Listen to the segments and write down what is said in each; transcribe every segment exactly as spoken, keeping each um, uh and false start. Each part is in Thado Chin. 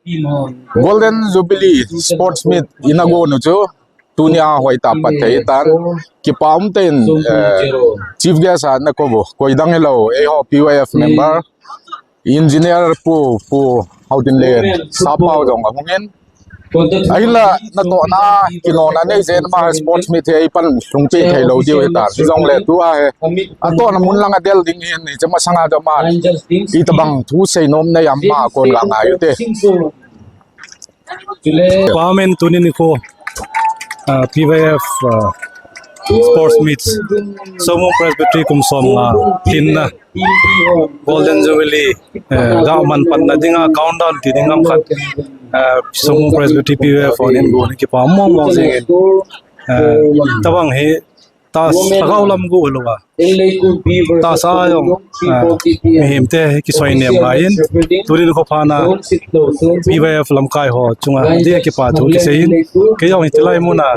Golden Jubilee Sports Meet ina go nu chu tunia hoitah a pat thei tan, kipa um tah in, eh, chief guest a na kou u, koi dang hilou, eiho P Y F member, engineer pu, pu Haotinlen, Sappao jong ahung in. Ahinla natohna, kinotna nei jeh in ama sports meet hi eipan lhungpi thei lou diu hitan. Hijongle tua hi atohna mun lang a del ding hin, hiche masanga jong aman itobang thu seinom nei am ama kon ga ngai ute. Pamin tuni nikho, ah, P Y F, ah, Sports Meets, Somung Presbytery kum som nga lhinna, Golden Jubilee, eh, ga man panna dinga countdown ti ding ngam khat, eh, Somung Presbytery P Y F hon in go ni kipa mong mong jing in, eh, tabang hi, ta lhagao lam go lou a. Tahsa jong, ah, mihem te kisoi nem ngai in, tuni nikho phat a P Y F lamkai ho chunga dia kipa thu kisei in, kei jong hiti lai mun a,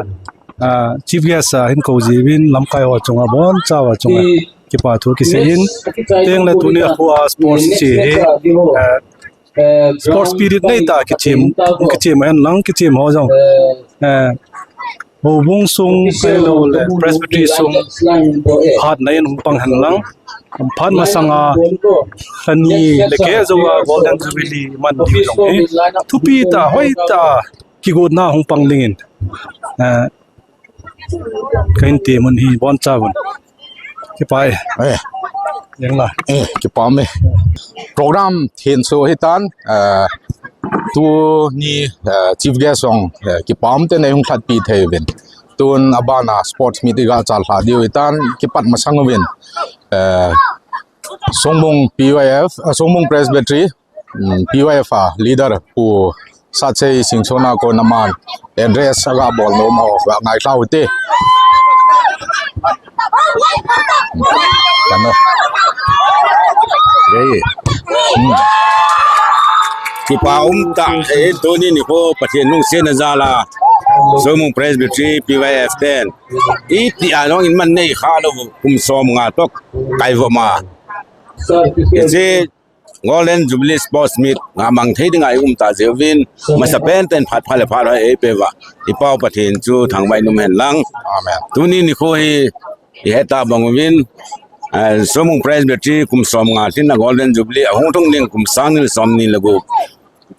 ah, chief guest a hin kou jiuvin lamkai ho chunga boncha a chunga kipa thu kisei in, tengle tuni a khu a sports chi hi, ah, sports spirit nei tah a kichem, kichem hen lang, kichem ho jong, eh, houbung sung, ahilouleh Presbytery sung, phatna in hung pang hen lang, phat masanga lha ni le keh jou a Golden Jubilee man diu jong hi thupi tah, hoitah a kigotna hung pang ding in, eh, kahin temun hi boncha un. Kipa e. Eh. Jeng la. Eh, kipa me. Program thenso hitan, eh, tuni, eh, chief guest jong, eh, kipa um tah in eihung lhatpi thei uvin. Tun abana sports meet iga chalhah diu hitan, kipat masang uvin, eh, Songbung P Y F, eh, Songbung Presbytery, um, P Y F a leader Pu Satchei Singson a kon aman address aga bol nom ho, va ngai lhau te. Kano. Hey. Hmm. Kipa um tah, eh, tuni nikho Pathen lungsetna jal a Songbung Presbytery P Y F ten iti a jong in man nei kha lou, kum som nga toh kai vo ma. Hiche Golden Jubilee Sports Meet nga mang thei dinga i um tah jeh uvin, masapen tah in phat pha le phat hoi eipeh uva i Pau Pathen chu thangvah in um hen lang. Amen. Tuni nikho hi i hetah bang uvin, eh, Songbung Presbytery kum som nga lhinna Golden Jubilee ahung lhung ding kum sang ni le som ni le gup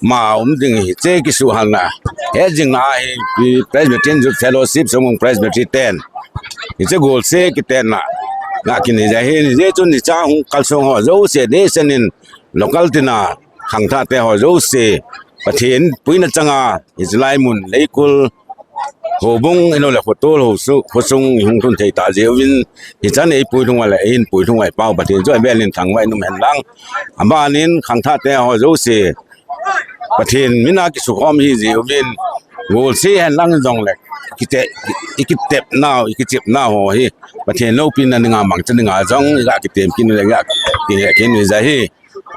ma um ding hiche kisuhhalna, hetjingna hi Presbyterian Youth Fellowship Songbung Presbytery ten hiche golseh kitenna nga kinei jeh hin, hiche chun hiche a hung kalsong ho jouse, deisan in local tin a khangthah te ho jouse, Pathen puina changa hiche lai mun Leikul houbung, ahilouleh khotol hou su, khosung i hung lhun thei tah jeh uvin, hichan eipui lhung uva le, eihin pui lhung uva i Pau Pathen chu avel in thangvah in um hen lang. Aban in khangthah te ho jouse, Pathen min a kisukhom hi jeh uvin, golseh hen lang jongle, kite, i kitepnau, i kichepnau ho hi Pathen loupina dinga, mangcha dinga jong i ga kitem kit u le, i ga kihei kit u ahi.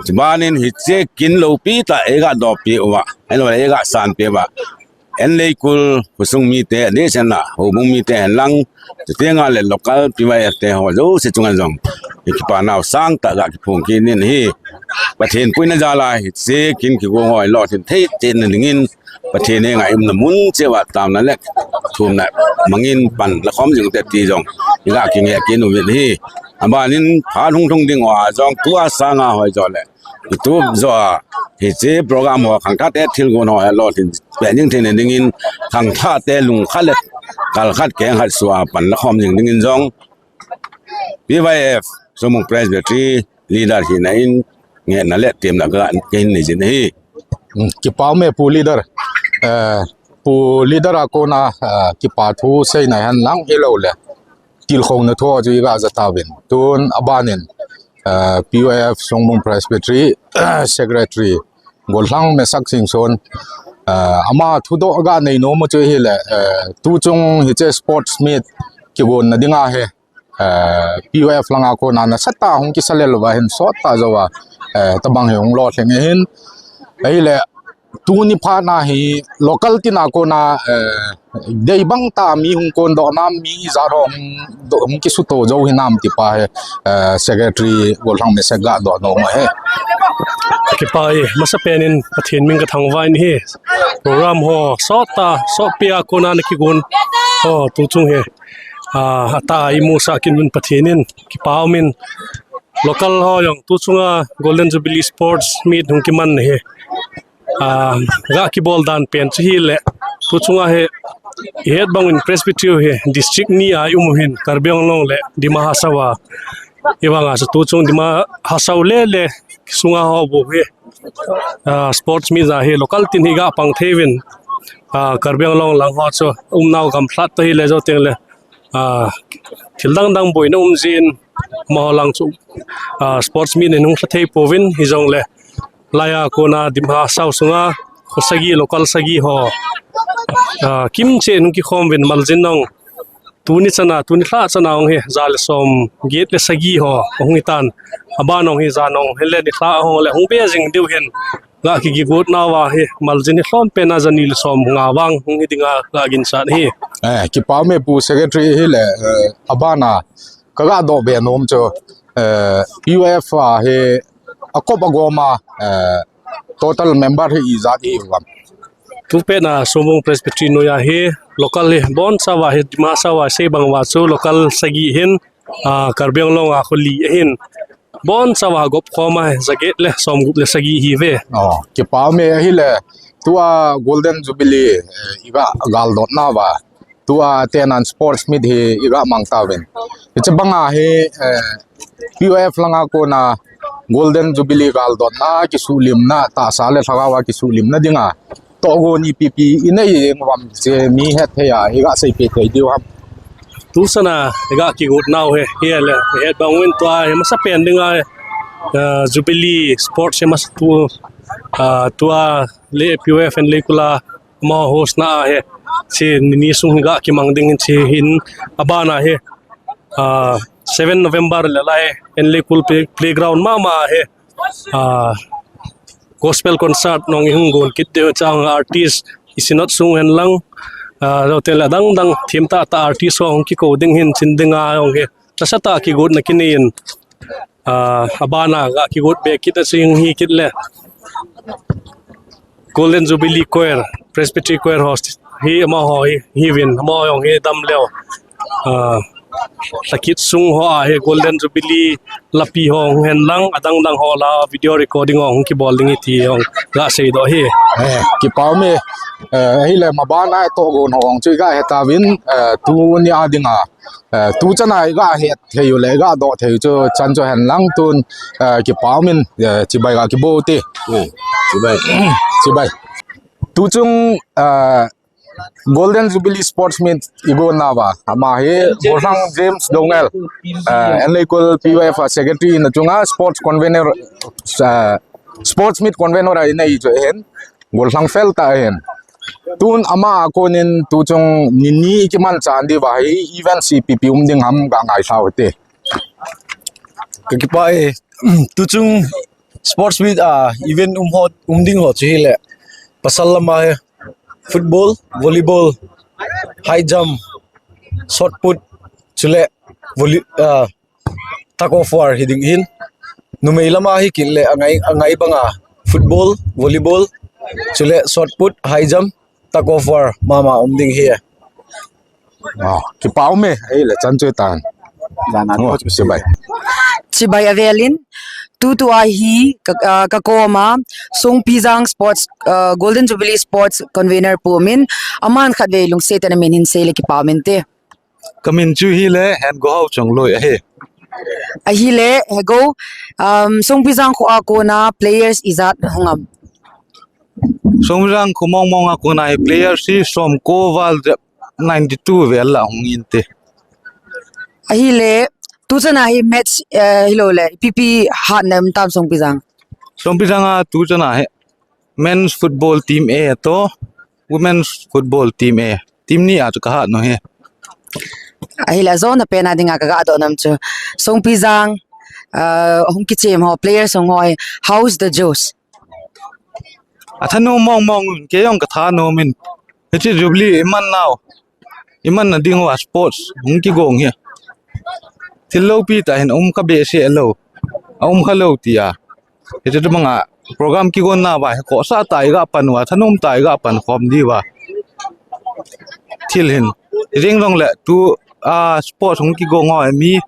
Chuban in hiche kin loupi tah i ga dopi uva, ahilouleh i ga sanpeh uva, en Leikul khosung mite, deisan a houbung mite hen lang, chuteng le local P Y F te ho jouse chunga jong i kipanau sangtah ga kiphong kit in ahi. Pathen puina jal a hiche kin kigong ho i lolhin thei theina dingin, Pathen henga i umna mun cheh uva taona le thumna mangin pan la khom jing ute ti jong i ga kingeh kit u ahi. Aban in phat hung lhung ding uva jong tua sanga hoi jo le, i tup jo a, hiche program ho khangthah te thilgon ho a lolhin peh jing theina dingin, khangthah te lungkhat le kalkhat kengkhat sua pan la khom jing dingin jong P Y F Songbung Presbytery leader hina in ngehna le temna ka, kahin nei jin ahi. Hmm, kipa um e Pu leader. Eh, Pu leader a kona, eh, kipa thu seina hen lang hilouleh tilkhouna thu chu i ga ja tauvin. Tun aban in, eh, P Y F Songbung Presbytery Secretary Golhang Mesak Singson, eh, ama thudoh ga nei nom u chu ahile, eh, tuchung hiche sports meet kigonna dinga hi, eh, P Y F langa kona nasatah a hung kisa lel uva hin sot tah jou a, eh, tabang hi hung lolhing ahin. Ahile, tuni phat na hi local tin a kona, eh, dei bang tah a mi hung kondoh nam, mi ijat ho hung do, hung kisuto jou hinam ti pa hi, eh, Secretary Golhang Mesak ga doh nom u ahi. Kipah e, masapen in Pathen min kathangvah in ahi. Program ho sot tah, sotpi a kona nakigon ho tuchung hi, ah, atah a imusah kit uvin Pathen in, kipah um in. Local ho jong tuchunga Golden Jubilee Sports Meet hung kiman ahi. Ah, ga kibol dan pen chu hileh, tuchunga hi, ihet bang un Presbytery hi district ni a i um u hin, Karbi Anglong le Dima Hasao a. Hivanga chu tuchung Dima Hasao le le sunga ho bou hi, ah, sports meet a hi local team hi ga pang thei uvin, ah, Karbi Anglong lang ho chu umnau gamlhat toh hileh jou teng le, ah, thil dang dang boina um jin, amaho lang chu, ah, sports meet in hung lha thei pouvin, hijongle laiya kona Dima Hasao sunga kho sagi, local sagi ho, ah, kimcheh in hung kikhom uvin, maljin jong tuni chana, tuni lha chana hung hi ja le som get le sagi ho hung hitan. Aban hung hi ja nung hin le ni lha hung le hung be jing diu hin, ga kikigot nauva hi maljin hi lhom pen a ja ni le som nga vang hung hi dinga ga ginchat ahi. Eh, kipah um e Pu Secretary hileh, eh, abana kaga doh be nom chu, eh, P Y F a hi akop agom a, eh, total member hi ijat ihiu ham? Tupet na Songpung Presbytery noiya hi local hi bonchauva hi, Dima Hasao a sei bang uva chu local sagi ahin, ah, Karbi Anglong a kho li ahin. Bonchauva gop khom a hi ja get le som gup le sagi ihiuve. Oh, kipah um e, ahileh tua Golden Jubilee, eh, iga galdot nauva, tua tenan sports meet hi iga mang tauvin. Hiche banga hi, eh, P Y F langa kona Golden Jubilee galdotna, kisulimna, tahsa le lhagao a kisulimna dinga tohgon ipi ipi inei uvam, hiche mi hetthei a iga seipeh thei diu ham? Tuchan a iga kigot nau hi, hileh ihet bang uvin tua hi masapen dinga, eh, Jubilee Sports hi masa tu, ah, tua le P Y F Henleikul a amaho host na ahi. Hiche ni ni sung hi ga kimang ding ahin, hiche hin abana hi, ah, seven November le lai Henleikul play-, playground mama hi, ah, gospel concert nung ihung gon kit diu, chang artist i Synod sung hen lang, ah, jou teng le adang dang themtah tah artist ho hung kikou ding ahin, hiche dinga hung hi nasatah a kigotna kinei in, ah, abana ga kigot be kit a chu hung hi kit le Golden Jubilee Choir, Presbytery Choir ho hi amaho hi, hiuvin amaho jong hi dam leu, ah, lhakit sung ho a hi Golden Jubilee lapi ho hung hen lang, adang dang ho la video recording ho hung kibol ding ahi ti hung ga seidoh ahi. Eh, kipah um e, eh, ahileh maban a tohgon ho hung chu iga he tauvin, eh, tuni a dinga, eh, tuchan a iga het thei u le iga doh thei u chu chan chu hen lang tun, eh, kipah um in, eh, chibai ga kibo te. Hmm, chibai. Chibai. Tuchung, eh, Golden Jubilee Sports Meet igon nauva, ama hi Golhang James Dongel, eh, Henleikul P Y F a secretary na chunga sports convener, eh, sports meet convener a inei chu ahin, Golhang fel tah ahin. Tun ama a konin tuchung ni ni kimanchah diuva hi events ipi ipi um ding ham ga ngaisah u hite. Ka kipah e, tuchung sports meet a event um ho, um ding ho chu hileh, pasal lama hi football, volleyball, high jump, shot put, chule volley-, ah, tug of war hi ding ahin. Numei lama hi kit le angai, angai banga football, volleyball, chule shot put, high jump, tug of war mama um ding ahi. Ah, kipah um e, ahileh chan chu tan. Jana. Oh, chibai. Chibai avel in, tutua hi ka, ah, ka koma Songpijang Sports, ah, Golden Jubilee Sports Convener pu min, aman khatvei lungset tah in amin hin sei le kipah um inte. Ka min chu hileh Hengohao Chongloi ahi. Ahileh, Hego, um, Songpijang kho a kona players ijat hung um am? Songpijang kho mong mong a kona hi players hi som ko val dep, ninety two vel la hung inte. Ahileh, tuchan a hi match, eh, hilou le, ipi ipi hatna um tam Songpijang? Songpijang a tuchan a hi men's football team A toh, women's football team A. Team ni a chu ka hat u ahi. Ahileh, ajona pen a dinga ka ga doh nom chu, Songpijang, ah, hung kichem ho, players hung ho hi, how's the juice? Athanom mong mong un, kei jong ka thanom in. Hiche Jubilee iman nau, iman na ding uva sports hung kigong hi, thil loupi tah ahin, um kha behseh lou, aum kha lou tia. Hiche tobang a program kigonna va, khohsah tah a iga pan uva, thanom tah a iga pan khom diuva. Thil hin. Ring long le tu, a, sports hung kigong ho mi.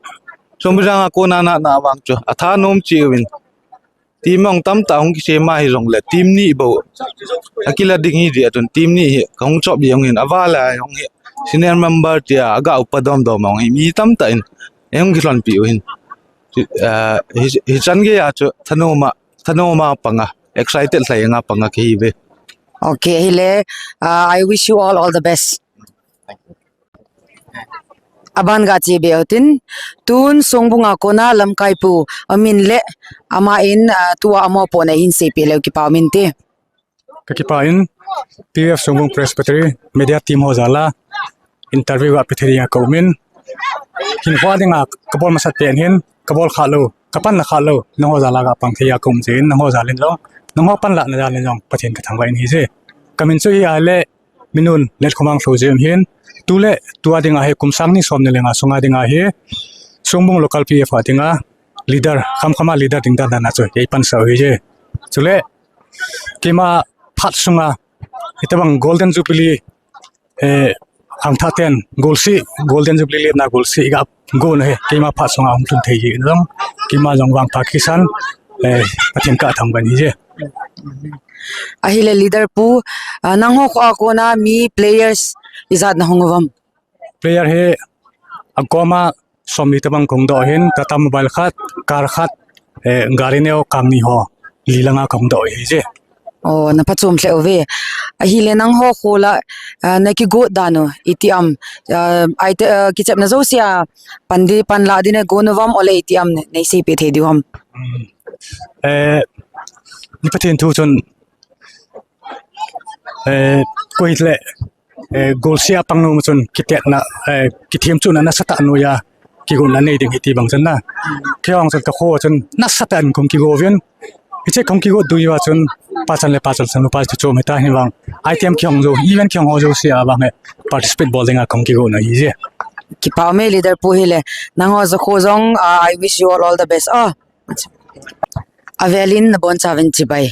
Sumbi jang a kona na na vang chu. A thanom chi uvin. Team hung tamtah hung kisem a hi jong le. Team ni bou. Akila ding hi dia tun team ni hi. Ka hung chop di hung hin. Ava la hung hi. Senior member tia aga upa dom dom hung hi. Mi tamtah in. E hung kilhon pi u hin. Hi, a, hi, hi chan ge ya chu. Thanoma. Thanoma panga. Excited lhai nga panga ki hi ve. Okay, hile. Uh, I wish you all, all the best. Aban ga chi be utin, tun Songbung a kona lamkai pu, amin le, ama in, ah, tua amo po na hin sei pe leu kipa min te. Ka kipa in, P F Songbung Presbytery, media team ho jala, interview ga pe thei a ko min. Hin hua ding a, ka bol masat pen hin, ka bol kha lo, ka pan la kha lo, nang ho jala ga pang thei a ko min, nang ho jalin jong, nang ho pan la na jalin jong, Pathen ka thangvah in hi se. Ka min chu hi a le, Minun, Letkhomang Lhojem hin, tu le, tua ding a hi, kum sang ni som ni le nga sunga ding a hi, Songbung local P F a ding a, leader, kham kham a leader ding dan dan a chu, ei pan sa u hi je. Chule, keima phat sunga, hitabang Golden Jubilee, eh, hang tha ten, golsi, Golden Jubilee le na golsi, iga go na he, keima phat sunga hung tun thei hi, jong, keima jong vang pha kisan, eh, Pathen ka thangvah in hi je. Ahile leader pu, ah, nang ho kho a kona mi players ijat na hung uvam. Player hi a koma som li tabang kong doh hin, Tata Mobile khat, car khat, eh, gari neo kang ni ho, li langa kong doh hi je. Oh, na phachom lheh uve. Ahile nang ho kho la, ah, na kigot dan u, iti am, ah, ai te, ah, kichep na josia, pan di, pan la di na go nu vam ole iti am, nei sei pe thei diu ham. Hmm. Eh, ni Pathen thu chun, Eh, koi le, eh, golsi a pang nu chun kitetna, eh, kithem chuna nasatah noiya, kigotna nei ding hi ti bang chun na. Kei hong chun ka kho chun nasatah in kong kigo uvin. Hiche kong kigo diuva chun pachan le pachan sang pa chu chom hita hi vang. Item kihong jo, event kihong ho josia vang he participate bol dinga kong kigona hi je. Kipa me leader pu hile. Nang ho jo kho jong, ah, I wish you all, all the best. Ah. Avelin nabonchauvin chibai.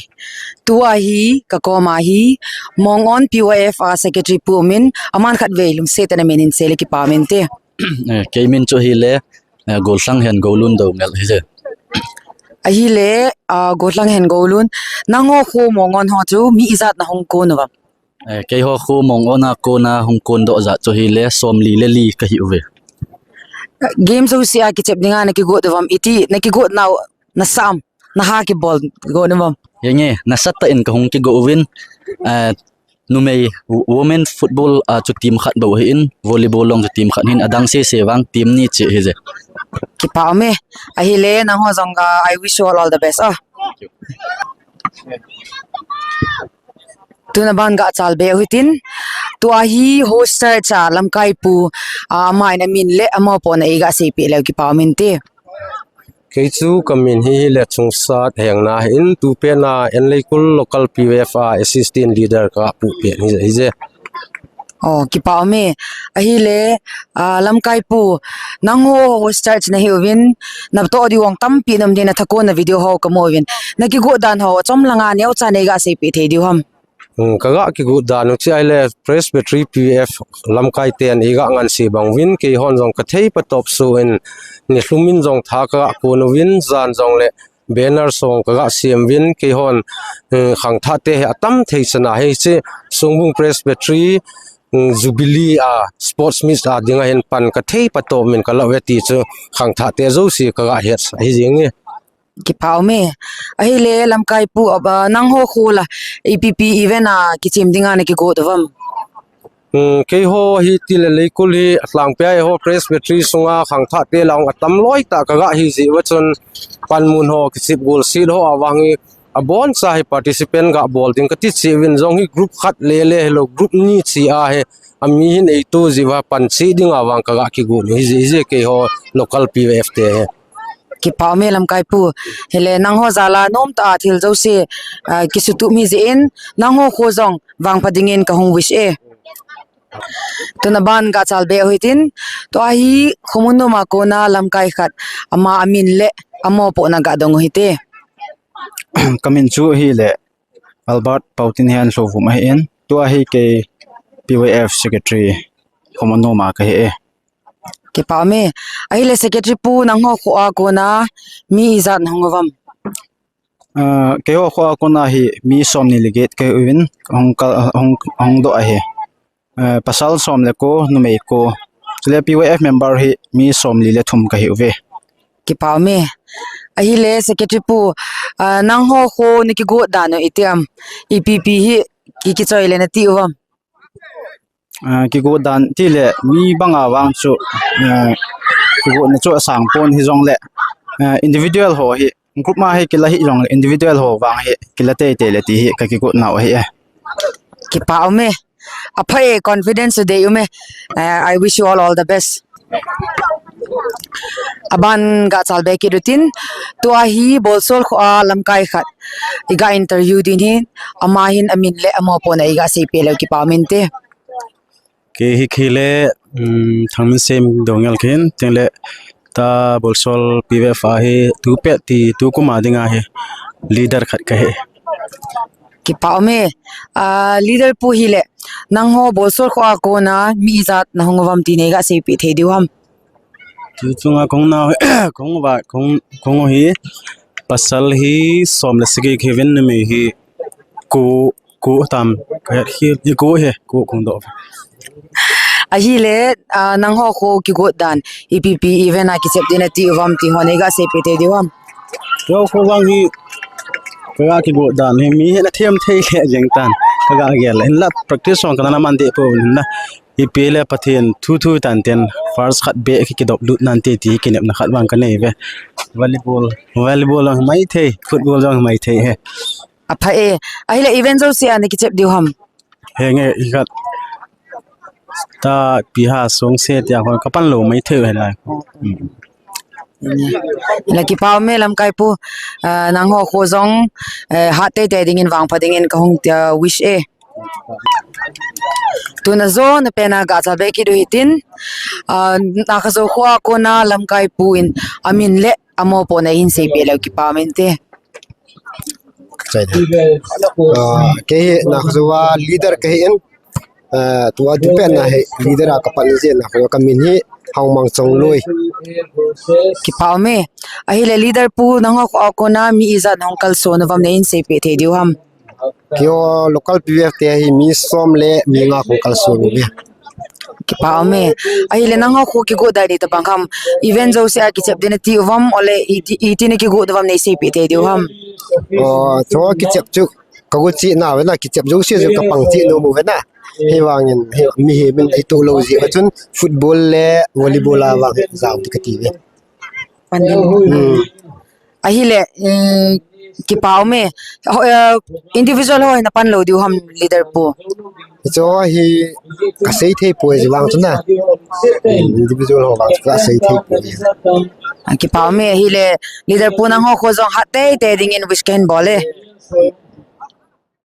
Tua hi, ka koma hi, Mongon P Y F a secretary pu min, aman khatvei lungset tah in amin in sei le kipa min te. Eh, kei min chu hile, eh, Golhang Hen Golun Doungel hi je. Ahile, ah, Golhang Hen Golun, nang ho kho Mongon ho chu, mi ijat na hung kon uvam. Eh, kei ho kho Mongon a kona hung kon doh jat chu hile, som li le li ka hi uve. Game josia kichep dinga na kigot uvam iti, na kigot nau, na sam, na ha kibol go nu vam. Henge, nasatah in ka hung kigo uvin, eh, numei wo-, women football a chu team khat bou hi in, volleyball long chu team khat hin, adang sese vang team ni chi hi je. Kipa me, ahile nang ho jong ka, I wish you all, all the best. Ah. Tun aban ga chal be u hitin. Tua hi host church a lamkai pu, ah, ama in amin le amo po na iga sei pe leu kipa min te. Kei chu ka min hi le Chungsat Hengna hi in tupen a Enleikul local P Y F a assistant leader ka pu pen hi, hi je. Oh, kipa me. Ahile, ah, lamkai pu, nang ho host church na hi uvin, na to di vang tampi nam di na thakon na video ho ka mu uvin. Na kigot dan ho, chom langa neo cha nei ga sei pe thei diu ham. Hmm, ka ga kigot dan u chi ahile Presbytery P Y F lamkai ten iga ngansi bang uvin, kei hon jong ka thei patop su in ni lhum in jong tha ka ga kon uvin, jan jong le banner song ka ga siam uvin, kei hon, eh, khangthah te hi atam thei chana hi chi Songbung Presbytery, mm, Jubilee a sports meet a dinga hin pan ka thei patop min ka la ve ti chu khangthah te josi ka ga het hi jing e. Kipa me. Ahile lamkai pu, ah, nang ho kho la E P P event a kichim dinga na kigot uvam. Hmm, kei ho hi ti le Leikul hi Tlangpiai ho Presbytery sunga khangthah te la ong atam loi ta ka ga hi ji va chun panmun ho kichip gol sit ho avang hi abon sa hi participant ga bol ding ka ti chi vin jong hi group khat le le hilo group ni chi a hi ami hin ei tu ji va pan chi ding avang ka ga kigot hi ji ji kei ho local P Y F te hi. Kipa me lamkai pu. Hile nang ho jala nom ta thil josi, ah, kisutup hi ji in nang ho kho jong vang pha ding in ka hung wish e. Tun aban ga chal be u hitin, tua hi khomun noma kona lamkai khat, ama amin le amo po na ga dong u hite. Kamin chu hile Albert Pautin hian Lhouvum ahin, tua hi kei P Y F secretary Khomano ma kahi e. Kipa me. Ahile secretary pu nangho kho a kona mi ijat nahung uvam? Ah, keiho kho a kona hi mi somni le get kahi uvin hung kal, hung, hung doh ahi. Eh, pasal som le ko, numei ko. Chule P Y F member hi mi somli le thum kahi uve. Kipa me. Ahile secretary pu, ah, nangho kho nakigot dan u iti am? Ipi pi hi ki, kichoi le nati uvam? Ah, kigot dan tile mi banga vang chu, eh, kigotna chu asang pon hijongle, eh, individual ho hi, group ma hi kila hijongle individual ho vang hi kila teitei le ti hi kakigot nau ahi e. Kipa me. Apha e, confidence u dei u me. Eh, I wish you all, all the best. Aban gachal be kit utin, tua hi Bolsol kho a lamkai khat iga interview ding ahin, ama hin amin le amo pona iga seipeh leu kipa um inte. Kei hi kile, um, Thangminsen Doungel kahin, tengle ta Bolsol P Y F a hi tupet ti tukum a dinga hi leader khat kahi. Kipa um e. Ah, leader pu hile, nangho Bolsol kho a kona mi ijat nahung uvam ti neiga seipeh thei diu ham? Tuchunga kong nau, kong uva, kong, kong u hi pasal hi som le sagi kahi uvin, numei hi ko, ko tam, kahet hi, i ko hi, ko kong doh. Ahile, ah, nangho kho kigot dan, ipi pi event a kichep ding nati uvam ti ho neiga seipeh thei diu ham? Keiho kho vang hi, kaga kigot dan hi mi hi nathem thei le jeng tan, kaga gel. Hinla practice jong kana man deh pouvin hinla. Ipi le Pathen thu thu tan ten first khat beh kidop lut nante ti kinepna khat vang kanei uve. Volleyball, volleyball jong maithei, football jong maithei e. Apha e. Ahile event jouse a nakichep diu ham? Henge, ikhat ta pi ha song se tia kon kapan lou maithei u hilai. Hmm. La kipa um e lamkai pu, ah, nangho kho jong, eh, hat teitei dingin vangpha dingin kahung tia wish e. Tuna jo na pena gachal be kit u hitin, ah, Nakhazo kho a kona lamkai pu in amin le amo pona hin seipeh leu kipa um inte. Chai de. Ah, kei hi Nakhazo a leader kahin, ah, tua tupet na hi leader a kapan jeh na kamin hi Haumang Chongloi. Kipa um e. Ahile leader pu nangho kho a kona mi ijat nahung kalson uvam neihin seipeh thei diu ham? Keiho local P Y F te hi mi som le mi nga kong kalson uve. Kipa um e. Ahile nangho kho kigot dan iti bang ham? Event jouse a kichep ding nati uvam, ole iti, iti nakigot uvam neiseipeh thei diu ham? Oh, chu kichep chu kagot cheh nau vena, kichep jouse chu kapang cheh nom u vena. Hivangin, hi, mihem in ito lou jeh a chun football le volleyball a vang jao ding kati uve. Pan ding. Hmm. Ahile, eh, kipa um e. Ho, eh, individual ho hi napan lou diu ham leader pu? Hicho hi kasei thei poi, ji vang chu na. Individual ho vang chu kasei thei poi. Ah, kipa um e, ahile leader pu nangho kho jong hat teitei dingin wish kahin bol e.